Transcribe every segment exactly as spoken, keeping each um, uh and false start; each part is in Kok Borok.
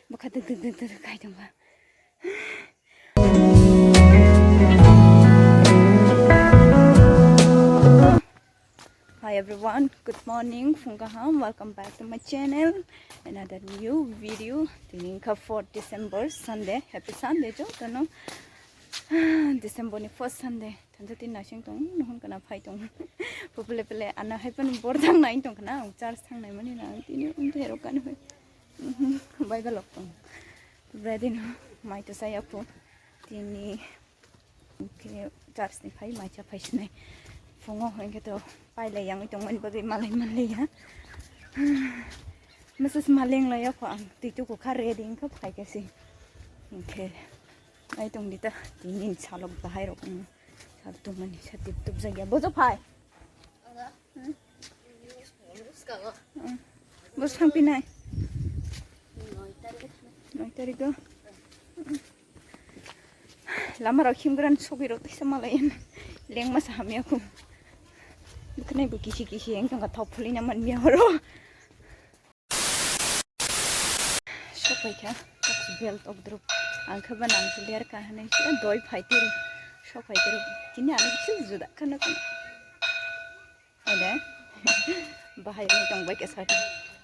Bwkha dwk dwk dwk dwk khai tongkha. Hi everyone, good morning, phung kaham, welcome back to my channel, another new video. Tini wngkha fourth December, Sunday, happy Sunday jotono. December ni first Sunday, thansa tin nasing tong, nuhun kana phai tong. Pupule pele ana hai pan bor thang nai tong kana, ang church thang nai mani na, tini um thero kan hoi. Bai galok tong. Bredin mai to saya phu. Tini ke church ni phai mai cha phai sinai. Phungo hoi ke to pai lai yang tong mani bagai malai malai ya. Mrs. Maleng lai ya pho ang tui tu ko kha ready ka phai ke si. Ke ai tong dita tini salok bahai rok. Sal tongmani sa tip tup jagya. Bojo phai. Bwswk thang pinai. Noi tarikh o. Lama rok himgran sogwi rok teisa malai. Lengma sa hamya kum. Bwkhnai bo kisi kisi yang tong thok phulina man miya horo. Sopaikha, bel tokdrup. Ang khe ba nang clear ka hinwi se doi phai tiri. Sopai tiri. Tini ano kisi juda khana khana. Ada. Bahai wng tong bai kha sari.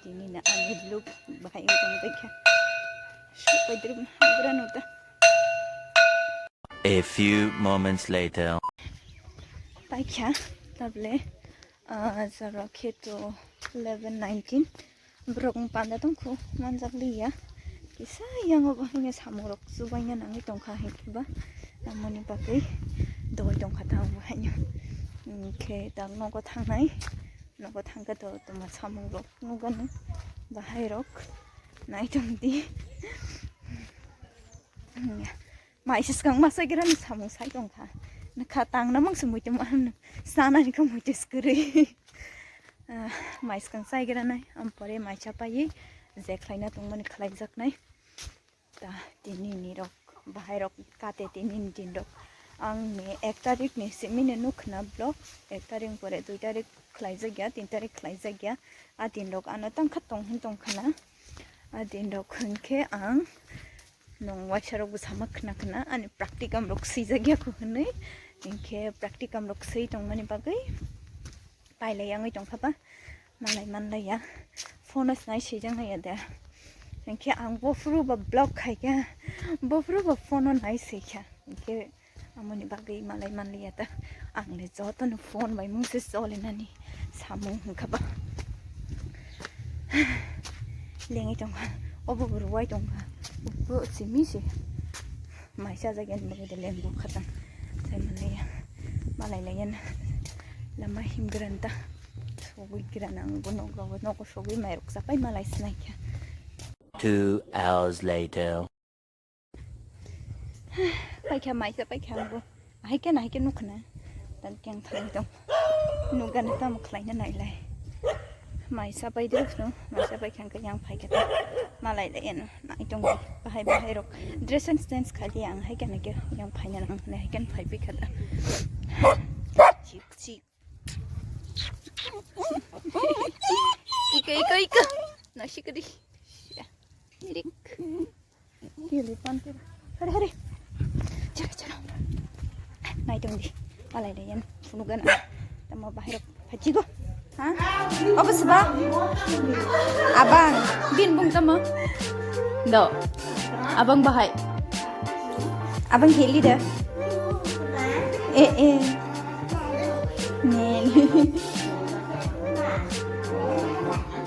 Tini na ani look bahai wng tong bai kha. Sopai tiri bra nuta. A few moments later. Paikha, table. Ah, jora khe to eleven nineteen. Borok wng panda tongkhu manjak liya. Kisa yango bo hwnwi samung rok chubaina nangwi tongkha hinkhe ba. Tamoni bagwi dogwi tongkha ta bo haino. Hinkhe ta nogo thangnai. Nogo thangkhe to tongma samung rok nugano. Bahai rok nai tongdi. Mai swkang ma saigrani samung sai tongkha. Nokha tangna mangsa muitu ma hwn. Sanani kha muitu swkirwi. Ah, mai swkang saigrani. Ampore mai chapai je khlaina tongmani khlaijaknai. Ta tini ni rok, bahai rok kate tini ni din rok. Ang ni ek tarik ni simini nukhna vlog. Ek tarik pore dui tarik khlaijakya, tin tarik khlaijakya. A din rok ano tangkha tong hin tongkhana. A din rok hwnkhe ang Nwng waisa rok bo sama khna khna ani practicum rok swijak ya kho hwnwi, hinkhe practicum rok swi tongmani bagwi pailai yangwi tongkha ba malai manlai ya, phone o nai swijak nai ya de, hinkhe ang bophuru ba block khai kha, bophuru ba phone o nai swi kha, hinkhe Amoni bagwi malai manliya ta. Ang le jotono phone bai mungse cholinani samung hwnkha ba. Lengwi tongkha. Obo bo ruwai tongkha. Bo simi se. Mai chajakya ni bagwi de lengbu khatang. Sai manliya. Malai laiya na. Lama himgran ta. Sogwi gran ang bo nogo, nogo sogwi mairok chapai malai sinaikha. Two hours later. Paikha maisa paikha ang bo. Ahai khe nahai khe nukhna. Tan keng thang tong. Nugana tamo khlaina nailai. Maisa pai duk no. Maisa paikha ang khe yang phaikha ta. Malai lai eno. Nai tong bahai bahai rok. Dress and sense khali ang hai khe nahai khe yang phaina nang nahai khe phai pikha ta. Chik chik. Ika ika ika. Nasi kedi. Mirik. Kiri pantir. Hari hari. Chalo chalo. Nai tong di. Malai deh yan. Punugan. Tamo bahir. Haji go. Ha? Apa sebab? Abang. Din bung tamo. Do. Abang bahai. Abang heli dah. Eh eh. Nen.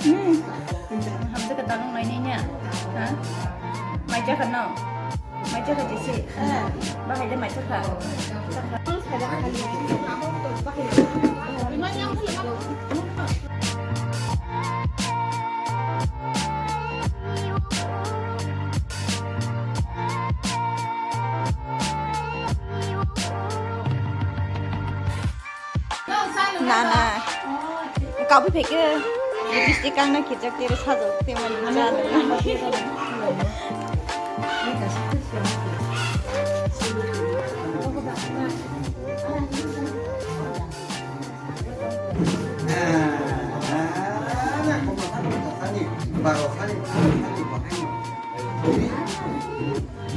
Hmm. Hamsa ka tanong nai nai niya. Ha? Mai chakha no? Mai chakha jisi. Bahai de mai chakha. Nana. Kabu pheke. Lipstick ang na kijak tere sajok te man jana.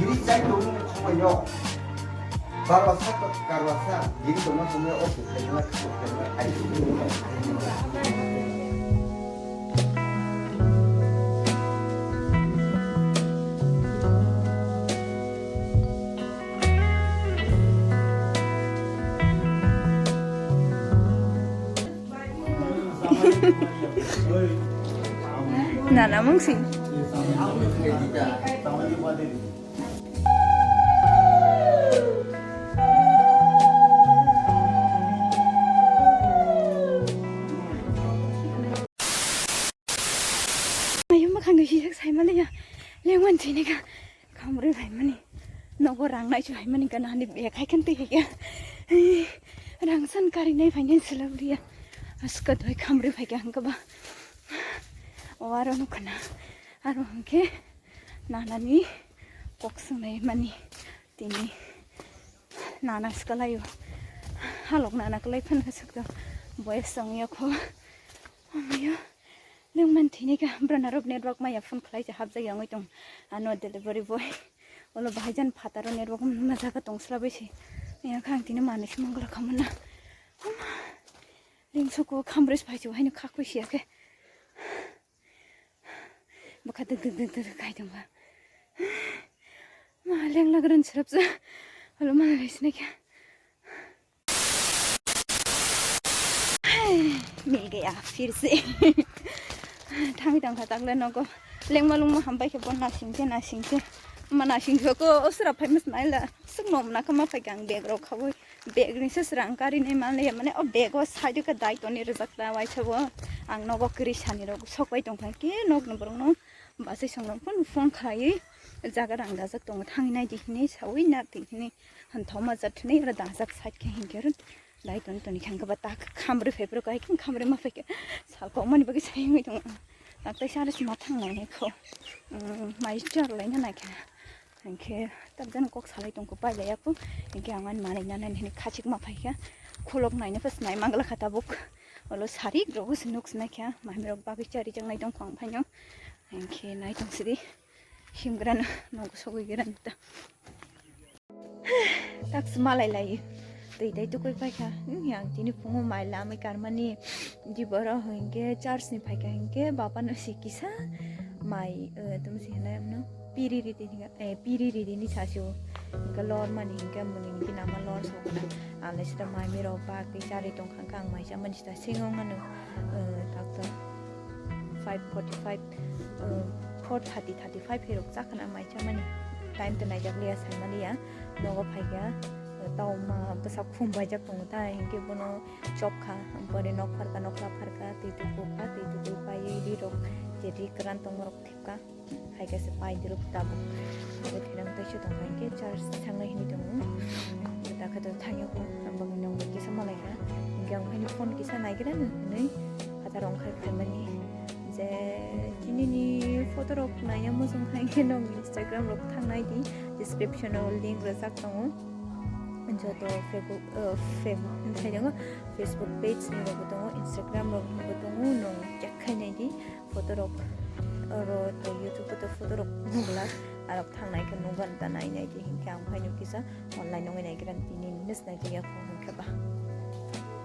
Giri chai tongmung somoyo, barwasa, karwasa, giri tongma somoyo o khe khaina, khe khaina, ai. Nana mungsing. Ayung bakhan gwi sijak saimaliya. Lengwan chini ka. Khamrwi phaimani. Nogo rang naichu phaimani gana hani bag hai khan twi hai khe. Ai, rang san kari nai phainai swlak liya. Aska doi khamrwi phaikha hwnkhe ba. O aro nukha na. Aro hwnkhe nanani kok swngnai mani tini nana swkalaio. Halok nana kwlai phan khe swkto. Boyes tongya kho. Amayo. Nwng man thini ka brana rok network maya phone khlai cha hapjak yangwi tong. Ano delivery boy. Olo bahai jan phataro network ma jaga tong sla bai se. Ya khang tini manwi se mangla khamana. Ling suku khamres phai chu haino khakwi siya khe. Bwkha duk duk duk duk khai tong ba. Ma leng lagran srap sa. Olo ma lai sne kya. मिल गया फिर से। Thangwi tongkha takle nogo. Lengma lungma hambai khe bo nasing khe nasing khe. Ma nasing khe ko osra phai mas naila. Suk nom na kha ma phai kang bag rok khawi. Bag ni se srang kari nai man le mane o bag o side ka dai toni rijak ta waisa bo. Ang nogo kri sani rok sok bai tong phai khe nok ni borok no basai song rok phone phone khlai jaga rang dajak tongo thangwi nai di hinwi sawi na twi hinwi. Hanthoma jat hinwi oro dajak side khe hinkhe oro dai toni toni khe hwnkhe ba tak khamrwi phai phuru kahai khe khamrwi ma phai khe sal kokmani bagwi sai wngwi tongo. Tak tai sari sima thang nai kho. Mai chor lai na nai khe. Hinkhe tak jani kok salai tongkho pailai ya kho. Hinkhe ang ani manwi nana hinwi khachik ma phai khe. Khulok naina pas nai mangla kha tabuk. Olo sari rok se nuk sinai khe. Mai rok bagwi chari jang nai tongkho ang phaino. Hinkhe nai tong sidi. Himgrano nogo sogwi grano ta. Tak se malai lai. Twi tai tukui paikha. Hmm, yang tini phungo mai lamai karmani. Di boro hinkhe church ni phaikha hinkhe baba no si kisa mai, eh, tum si hinai amno piri ridi ni, eh, piri ridi ni sasi o. Hinkhe lor mani hinkhe muni ni nama lor sokna. Ang lai sita mai miro bak twi chari tongkha ang mai chamani sita singo mano. Eh, tak to five forty-five, eh, four thirty, thirty-five hirok chakhana mai chamani. Time to naijak liya saimaliya. Nogo phaikha, tau ma bwsa khum baijak tongo ta, hinkhe bono chop kha, pore nok pharkha, nokla pharkha, twi tuku kha, twi tukui paiwi ri rok, je ri kwran tongma rok thepkha, hai khe se pai di rok tabuk. Abo thairam taisa tongkha, hinkhe church thangnai hinwi tongo. Takhe to thangyo kho, ang bagwi nong bai kisa malaikha, hinkhe ang haino phone kisa naigra nw hinwi phataro wngkhai phaimani. Je chinini photo rok naina muchung kha, hinkhe nong Instagram rok thangnai di. Description o link rwjak tongo. Joto Facebook, eh, Facebook wngthai tongo, Facebook page ni rokbo tongo, Instagram rok ni bo tongo, nwng check khai nai di. Photo rok oro to YouTube o to photo rok nugla, arok thangnai khe nugwan ta nai nai di, hinkhe ang phaino kisa online wngwi nai khe tini miss nai khe ya phone hinkhe ba.